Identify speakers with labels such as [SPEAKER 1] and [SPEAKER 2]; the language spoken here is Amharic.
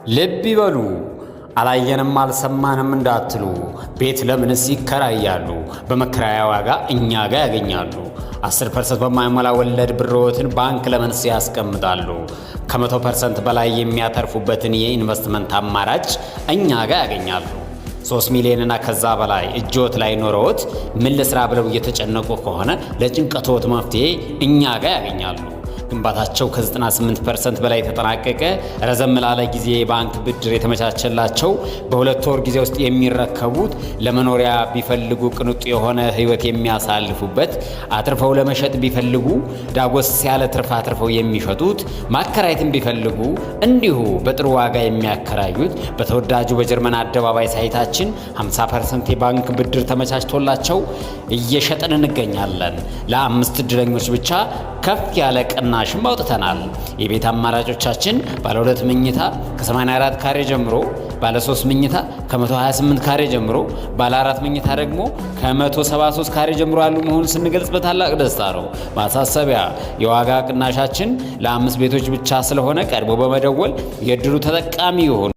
[SPEAKER 1] ልብ ይበሉ፣ አላየንም አልሰማንም እንዳትሉ፣ ቤት ለምንስ ይከራያሉ? በመከራያ ዋጋ እኛ ጋር ያገኛሉ። 10% በማይሞላ ወለድ ብርዎትን ባንክ ለምንስ ያስቀምጣሉ? ከ100% በላይ የሚያተርፉበትን የኢንቨስትመንት አማራጭ እኛ ጋር ያገኛሉ። 3 ሚሊዮንና ከዛ በላይ እጆት ላይ ኖረዎት ምን ልስራ ብለው እየተጨነቁ ከሆነ ለጭንቀትዎት መፍትሄ እኛ ጋር ያገኛሉ። ግንባታቸው ከ98% በላይ የተጠናቀቀ፣ ረዘም ላለ ጊዜ የባንክ ብድር የተመቻቸላቸው፣ በ2 ወር ጊዜ ውስጥ የሚረከቡት፣ ለመኖሪያ ቢፈልጉ ቅንጡ የሆነ ሕይወት የሚያሳልፉበት፣ አትርፈው ለመሸጥ ቢፈልጉ ዳጎስ ያለ ትርፍ አትርፈው የሚሸጡት፣ ማከራየትም ቢፈልጉ እንዲሁ በጥሩ ዋጋ የሚያከራዩት፣ በተወዳጁ በጀርመን አደባባይ ሳይታችን 50% የባንክ ብድር ተመቻችቶላቸው እየሸጥን እንገኛለን። ለአምስት እድለኞች ብቻ ከፍ ያለ ቅናሽም አውጥተናል። የቤት አማራጮቻችን ባለ 2 መኝታ ከ84 ካሬ ጀምሮ፣ ባለ 3 መኝታ ከ128 ካሬ ጀምሮ፣ ባለ 4 መኝታ ደግሞ ከ173 ካሬ ጀምሮ ያሉ መሆኑን ስንገልጽ በታላቅ ደስታ ነው። ማሳሰቢያ፣ የዋጋ ቅናሻችን ለአምስት ቤቶች ብቻ ስለሆነ ቀድሞ በመደወል የእድሉ ተጠቃሚ ይሁኑ።